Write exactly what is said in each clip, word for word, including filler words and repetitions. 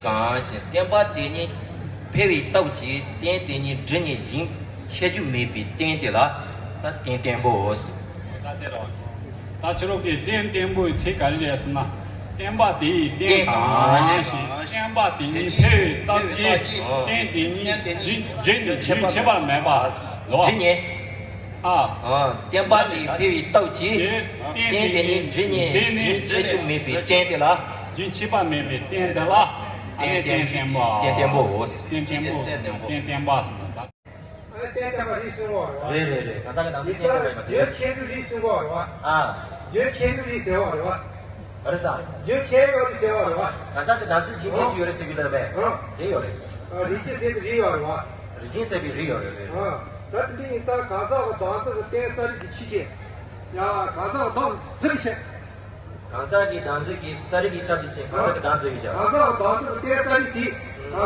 གང་ཞེས། བརྟེན་པ་དེ་ཉིད་འཕེལ་བའི་སྟོབས་ཀྱིས། རྟེན་དེ་ཉིད་འབྲི་ནས་འབྱིན། ཆད་རྒྱུ་མེད་པའི་རྟེན་དེ་ལ། ད་རྟེན་བརྟན་པོའོ་ཟེར། ད་དེ་རེད་བ། ད་ཕྱི་རོལ་གྱི་རྟེན་བརྟན་པོའི་ཚིག་ག་རེ་རེད་ཟེར་ན། བརྟེན་པ་དེ་ཡིས་རྟེན་གང་ཞེས། བརྟེན་པ་དེ་ཉིད་འཕེལ་བའི་སྟོབས་ཀྱིས། རྟེན་དེ་ཉིད་འབྲི་ནས་རྒྱུན་ཆད་པ་མེད་པ་ལོ། འབྲི་ནས། ཨ། བརྟེན་པ་དེ་ཡིས་འཕེལ་བའི་སྟོབས་ཀྱིས། རྟེན་དེ་ཉིད་འབྲི་ནས་རྒྱུན་ཆད་རྒྱུ་མེད་པའི་རྟེན་དེ་ལ། རྒྱུན་ཆད་པ་མེད་པའི་རྟེན་དེ་ལ། རྟེན་བརྟན་པོ། རྟེན་བརྟན་པོ། རྟེན་བརྟན་པོ་ཟེར་ན། རྟེན་བརྟན་པོ་ཟེར་ན། རྟེན་བརྟན་པོ་རེད་ཟེར་ན། རེད་རེད་རེད། གང་ཟག་གི་དམ་ཚིག་རྟེན་བརྟན་པོ་ཡིན་པ་དེ། རྒྱུན་ཆད་རྒྱུ་རེད་གསུང་གོ་རེད་བ། ཨ། རྒྱུན་ཆད་རྒྱུ་རེད་ཟེར་བ་རེད་བ། ག་རེ་ཟ། རྒྱུན་ཆད་ཡོད་རེད་ཟེར་བ་རེད་བ། གང་ཟག་གི་དམ་ཚིག་རྒྱུན་ཆད་རྒྱུ་ཡོད་རེད་ཟེར་རྒྱུ་དེ་རེད་པས། ཨ། དེ་ཡོད་རེད། ཨ། རིགས་རྒྱུན་ཟེར་བའི་རིགས་ཡོད་རེད་བ། རིགས་རྒྱུན་ཟེར་བའི་རིགས་ཡོད་རེད་རེད། ཨ། ད་དེ་འདྲ་ཡིན་ཙང་གང་ཟག་གི་དམ་ཚིག་གི་རྟེན་ས་རིགས་ཀྱི་ཆོས་ཅན། ཡ། གང་ཟག་གི་དམ་ཚིག་ཆོས། གང་ཟག་གི་དམ་ཚིག་གི་ས་རིགས་ཀྱི་ཆ་དེ་བྱས། གང་ཟག་གི་དམ་ཚིག་གི་ཆ། གང་ཟག་གི་དམ་ཚིག་གི་རྟེན་ས་རིགས་དེ། གང་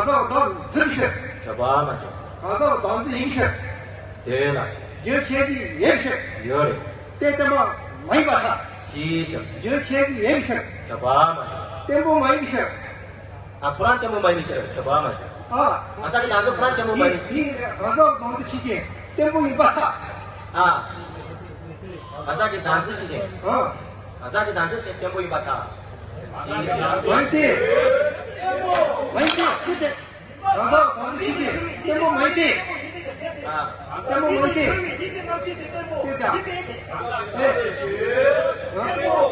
ཟག་གི་དམ་ཚིག་ཕྱིར། ཁྱབ་པ་མ་ཁྱབ། གང་ཟག་གི་དམ་ཚིག་ཡིན་ཕྱིར། དེ་ལ། རྒྱུན་ཆད་ཀྱི་ཡིན་ཕྱིར། ཡོད་རེད། རྟེན་བརྟན་པོ་མ་ཡིན་པར་ཐལ། ཅིའི་ཕྱིར། རྒྱུན་ཆད་ཀྱི་ཡིན་ཕྱིར། ཁྱབ་པ་མ་ཁྱབ། བརྟན་པོ་མ་ཡིན་ཕྱིར། ཨ། ཁོ་རང་བརྟན་པོ་མ་ཡིན་ཕྱིར། ཁྱབ་པ་མ་ཁྱབ། ཨ། གང་ཟག་གི་དམ་ཚིག་ཁོ་རང་བརྟན་པོ་མ་ཡིན། དེ་དེ་གང་ཟག་གི་དམ་ཚིག་ཆོས་ཅན། བརྟན་པོ་ཡིན་པར་ཐལ། ཨ། གང་ཟག་གི་དམ་ཚིག་ཆོས་ཅན། ཨ། གང་ཟག་གི་དམ་ཚིག་ཆོས་ཅན་བརྟན་པོ་ཡིན་པར་ཐལ། མ་ཡིན་ཏེ། མ་ཡིན་ཏེ། ཅི་སྟེ། གང་ཟག་གི་དམ་ཚིག་ཆོས་ཅན་བརྟན་པོ་མ་ཡིན་ཏེ། ཨ། བརྟན་པོ་མ་ཡིན་ཏེ། ཅི་སྟེ། ཨེ།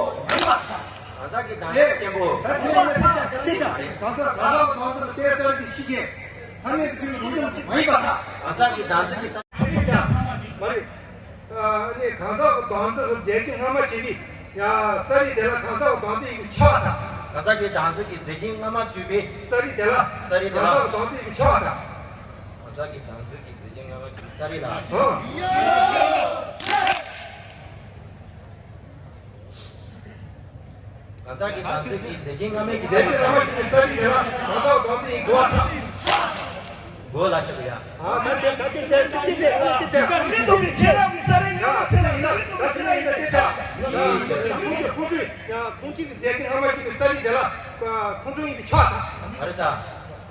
གང་ཟག་གི་དམ་ཚིག་བརྟན་པོ། ད་དེ་ནས་ཡང་དེ་ལྟར་དེ་ལྟར་གང་ཟག་གང་ཟག་གི་དམ་ཚིག་ལ་བརྟེན་ས་རིགས་ཀྱི་ཆོས་ཅན། ཐ་མལ་དུ་གྱུར་པའི་ལུགས་ལྡོག་མ་ཡིན་པར་ཐལ། གང་ཟག་གི་དམ་ཚིག་གི་ས། དེ་ལྟར་མ་རེད། ཨ་ནི་གང་ཟག་གི་དམ་ཚིག་གི་རྫས་ཀྱི་སྔ་མ་བྱས་པའི་ཡང་ས་རིགས་དེ་ལ་གང་ཟག་གི་དམ་ཚིག་ཡིན་པས་ཁྱབ་པར་ཐལ། གང་ཟག་གི་དམ་ཚིག་གི་རྫས་ཀྱི་སྔ་མ་བྱས་པའི་ས་རིགས་དེ་ལ། ས་རིགས་དེ་ལ། གང་ཟག་གི་དམ་ཚིག་ཡིན་པས་ཁྱབ་པར་ཐལ། གང་ཟག་གི་དམ་ཚིག་གི་རྫས་ཀྱི་སྔ་མ་བྱས་པའི་ས་རིགས་ལ། ཨ། གང་ཟག་གི་དམ་ཚིག་གི་རྫས་ཀྱི་སྔ་མའི་གི་རྫས་ཀྱི་སྔ་མ་བྱས་པའི་ས་རིགས་དེ་ལ་གང་ཟག་དམ་ཚིག་ཡིན་དགོས་པར་ཐལ། དགོས་ལ་ཞེས་པ་ཡ། ཨ། ད་དེ་ད་དེ་དེ་དེ་དེ་དེ་དེ་དེ་དེ་ཁོང་ཁྲོ་ཡིན་ན་ད་དེ་ན་ཡིན་ན་དེ་ད་ཁོང་ཁྲོ་ཁོང་ཁྲོ་ཡ་ཁོང་ཁྲོ་གི་རྫས་ཀྱི་སྔ་མ་བྱས་པའི་ས་རིགས་དེ་ལ་ཁོང་ཁྲོ་ཡིན་པས་ཁྱབ་པར་ཐལ། ག་རེ་ཟ།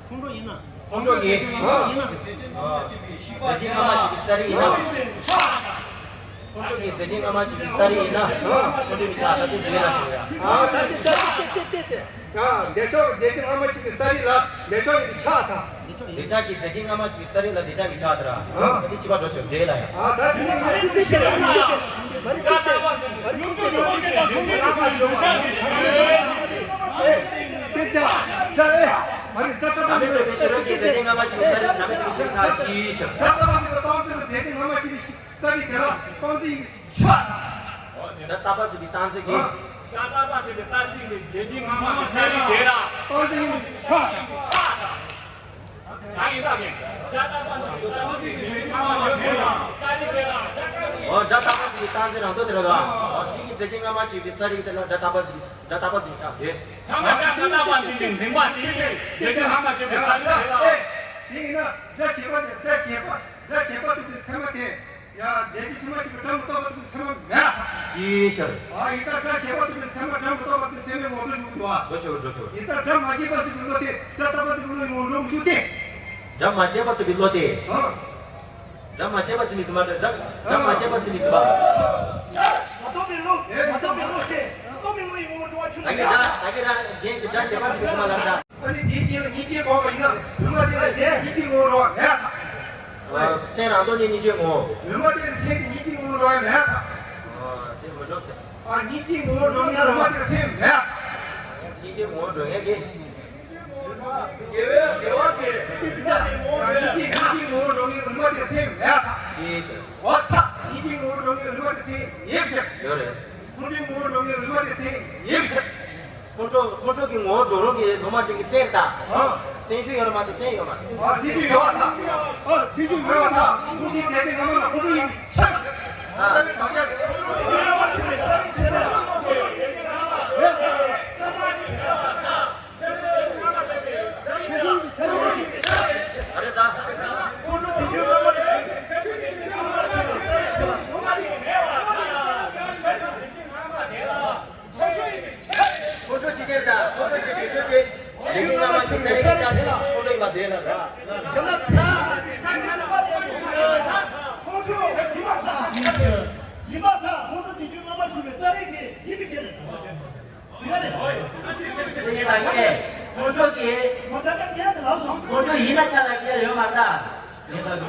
ཁོང་ཁྲོ་ཡིན་ན། ཁོང་ཁྲོ་ཡིན། ཨ། རྫས་ཀྱི་སྔ་མ་བྱས་པའི་ས་རིགས་ཡིན་ན། ཁོང་ཁྲོ་གི་རྫས་ཀྱི་སྔ་མ་བྱས་པའི་ས་རིགས་ཡིན་ན། ཁོང་ཁྲོ་མི་ཆགས། ད་དེ་འདི་ལ་ཞུ་ཡ། ཨ། ད་དེ་ད་དེ་དེ་དེ་དེ། ཡ། འདོད་ཆགས་ཀྱི་རྫས་ཀྱི་སྔ་མ་བྱས་པའི་ས་རིགས་ལ་འདོད་ཆགས་ཡིན་པས་ཁྱབ་པར་ཐལ། འདོད་ཆགས་ཀྱི་རྫས་ཀྱི་སྔ་མ་བྱས་པའི་ས་རིགས་ལ་འདོད་ཆགས་མི་ཆགས་ད་ར། ཨ། ད་དེ་ཕྱི་པ་འགྲོ་ཆོག་འདི་ལ་ཡ། ཨ། ད་དེ་ནི་ཡ་དེ་དེ་དེ་དེ་དེ་དེ། མ་རེད་དེ་དེ། མ་རེད་དེ་དེ། དེ་ད་ད་ཨེ། མ་རེད་ད་ད་ད། ནམ་མཁའི་ཕྱི་རོལ་གྱི་རྫས་ཀྱི་སྔ་མ་བྱས་པའི་ས་རིགས། ནམ་མཁའི་ཕྱི་རོལ་གྱི་ས་རིགས་ཀྱི་ཕྱིར། ད་ལྟ་བ་ཟེར་བའི་རྟགས་ཚིག་རྫས་ཀྱི་སྔ་མ་བྱས་པའི་ས་རིགས་དེ་ལ་རྟགས་ཚིག་ཡིན་པས་ཁྱབ་པར་ཐལ། ད་ལྟ་བ་ཟེར་བའི་རྟགས་ཚིག་གི། ད་ལྟ་བ་ཟེར་བའི་རྟགས་ཚིག་གི་རྫས་ཀྱི་སྔ་མ་གི་ས་རིགས་དེ་ལ་རྟགས་ཚིག་ཡིན་པས་ཁྱབ་པར་ཐལ། ད་ཡིན་ད་ཡིན། ད་ལྟ་བ་ཟེར་བའི་རྟགས་ཚིག་གི་རྫས་ཀྱི་སྔ་མ་གི་ས་རིགས་དེ་ལ། འོ། སྒྲ་རྟག་པ་ཟེར་བའི་རྟགས་ཚིག་རང་ལྡོག་དེ་རེད་དོ། འོ། དེ་གི་རྫས་ཀྱི་སྔ་མ་བྱས་པའི་ས་རིགས་དེ་ལ་སྒྲ་རྟག་པ་ཟེར། སྒྲ་རྟག་པ་ཟེར་ཁྱབ་པར་ཐལ། ཚང་མ་སྒྲ་རྟག་པ་ཟེར་བའི་འཛིན་པ་དེ་རྫས་ཀྱི་སྔ་མ་བྱས་པའི་ས་རིགས་དེ་ལ། དེ་ཡིན་ན་སྒྲ་བྱས་པ་དེ། སྒྲ་བྱས་པ། སྒྲ་བྱས་པ་ཐུག་པའི་ཚད་མ་དེ། ཡང་རྫས་ཀྱི་ཕྱི་མ་གཅིག་གི་སྒྲ་མི་རྟག་པ་ཐུག་པའི་ཚད་མ་མེད་པར་ཐལ། ཅིའི་ཕྱིར། ཨ། ཡིན་ཙང་སྒྲ་བྱས་པ་ཐུག་པའི་ཚད་མ་སྒྲ་མི་རྟག་པ་ཐུག་པའི་ཚད་མས་ངོ་སྤྲོད་བྱུང་འདུག་པ། འགྲོ་ཆོག་འགྲོ་ཆོག་ཡིན་ཙང་སྒྲ་མ་བྱས་པ་ཐུག་པའི་བློ་དེ་སྒྲ་རྟག་པ་ཐུག་པའི་བློ་ཡིས་ངོ་སྤྲོད་མི་བྱུང་སྟེ། སྒྲ་མ་བྱས་པ་ཐུག་པའི་བློ་དེ། ཨ། སྒྲ་མ་བྱས་པ་ཚིག་མི་ཚིག་མ། སྒྲ་སྒྲ་མ་བྱས་པ་ཚིག་མི་ཚིག་པ། མ་རྟོགས་པའི་བློ། མ་རྟོགས་པའི་བློ་ཞེས་རྟོགས་པའི་བློ་ཡིས་ངོ་སྤྲོད་པ་ཆུང་དུ་མེད་པ། ད་གིན་སྒྲ་ད་གིན་སྒྲ་རྒན་གྱིས་སྒྲ་བྱས་པ་ཚིག་མི་ཚིག་མ་ལབ་ད། ཨ་ནི་དེའི་རྗེས་ལ་སྙིང་རྗེ་འགོག་པ་ཡིན་ན་ལུང་མ་དེ་ལ་སེམས་སྙིང་རྗེ་ངོ་སྤྲོད་པ་མེད་པར་ཐལ། སེམས་རང་ལྡོག་ནས་སྙིང་རྗེ་ངོ་། ལུང་མ་དེ་ལ་སེམས་ཀྱི་སྙིང་རྗེ་ངོ་སྤྲོད་པ་མེད་པར་ཐལ། ཨ། དེ་མི་འགྲོ་ཟེར། ཨ། སྙིང་རྗེ་ངོ་སྤྲོད་མཁན་ལུང་མ་དེ་ལ་སེམས་མེད་པར་ཐལ། སྙིང་རྗེ་ངོ་སྤྲོད་མཁན་གྱི། དགེ་བའི་དགེ་བ་དེ། སྙིང་རྗེ་སྙིང་རྗེ་ངོ་སྤྲོད་མཁན་ལུང་མ་དེ་ལ་སེམས་མེད་པར་ཐལ། ཅིའི་ཕྱིར། འོ་ཚ། སྙིང་རྗེ་ངོ་སྤྲོད་མཁན་ལུང་མ་དེ་ལ་སེམས་ཡོད་པའི་ཕྱིར། ཡོད་རེད། ཁོང་ཁྲོའི་ངོ་སྤྲོད་མཁན་ལུང་མ་དེ་ལ་སེམས་ཡོད་པའི་ཕྱིར། ཁོང་ཁྲོ། ཁོང་ཁྲོ་གི་ངོ་བོ་འགྲོ་རུང་གི་ལུང་མ་དེ་གི་སེམས་དང་། ཨ། སེམས་ཤུགས་ཡོད་རུང་མ་དེ་སེམས་ཡོད་མ་རེད། ཨ། སེམས་ཤུགས་ཡོད་པར་ཐལ། ཨ། སེམས་ཤུགས་མེད་པར་ཐལ། ཁོང་ཁྲོའི་རྫས་དེ་སྔ་མ་ལ་ཁོང་ཁྲོ་ཡིན་པས་ཁྱབ་པར་ཐལ། ཨ། ག་རེ་ཟ། ཁོང་ཁྲོ་ཆེ་ཆེར་དང་། ཁོང་ཁྲོ་ཆེ་ཆེར་ཆོས་ཅན། རྫས་ཀྱི་སྔ་མ་གི་ས་ ས་རུ་དེ་ལ་ཁོང་ཁྲོ་ཡིན་པ་དེ་ལ་ར། ཁྱོད་ལ་ཚ། ཁོང་ཁྲོ་ཡིན་པ་ད་ཁོང་ཁྲོ་དེ་རྒྱུན་སྔ་མ་བྱུང་བའི་ས་རིག་དེ་ཡིན་པའི་ཆེད་ལ་བྱུང་བ་རེད། ཁོང་ཁྲོ་གི་ཁོང་ཁྲོ་ཡིན་ན་ཆ་ལ་སྐྱེལ་ཡོད་མ་རེད། ཡིན་ད།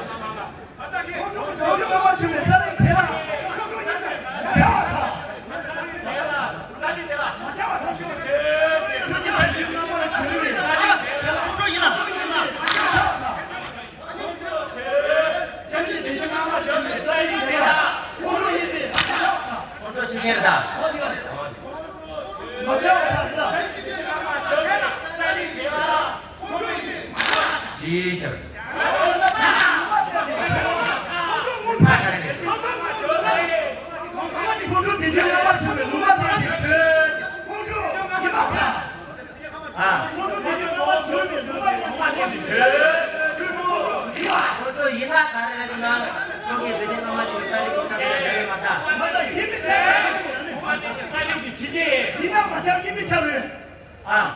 ཁོང་ཁྲོ་ཤི་ཉེར་ད། ཇི་ཞབས། ཨ། ཁོ་ཚོ་ཡིན་ན་ག་རེ་རེད་ཟེར་ན། ཁོ་གིས་བོད་ཀྱི་སྔ་མ་ཅིག་ས་རིག་གི་ཆ་ནས་རེད་མ་ད། ཡིན་ན་མ་ཤར་ཡིན་པའི་ཆ་རེད། ཨ།